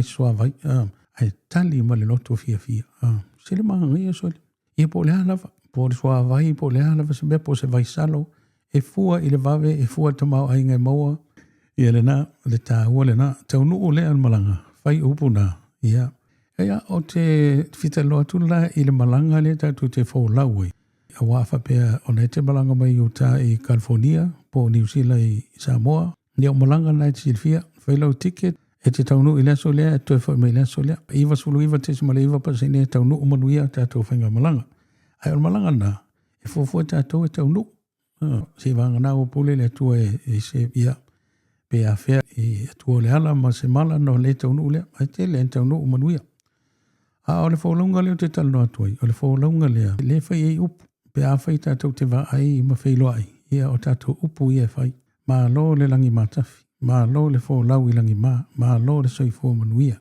Suavai, ae tali ma le loto fiafia. Se le manaia sole. Ia po o le a lava, po o le suavai, po o le a lava se mea, po o se vaisalo, e fua i le vave, e fua i le tamaoaiga e maua. Ia lena, le taua lena. Taunuu lea o le malaga, fai upu na, ia. Ia, ou te fia talanoa atu la i le malaga lea tatou te folau ai. Aua a faapea o lena e te malaga mai uta i California po o Niu Sila i Samoa, ia o malaga na e te silafia, fai lau ticket, e te taunuu i le aso lea, e toe foi mai i le aso lea. 99.9% e taunuu manuia tatou faigamalaga. Ae o le malaga lena, e fuafua tatou e taunuu. Seivagana ua pule le Atua i se, ia, pe afea i Atua o le ala ma se mala ona le taunuu lea. Ae tele lava ina taunuu manuia. A o le folauga lea ou te talanoa atu ai, o le folauga lea, lea e fai ai upu. Pe afai tatou te vaai ma feiloai, ia o tatou upu ia e fai. Malo le lagi matafi, malo le folau i lagima, malo le soifua manuia.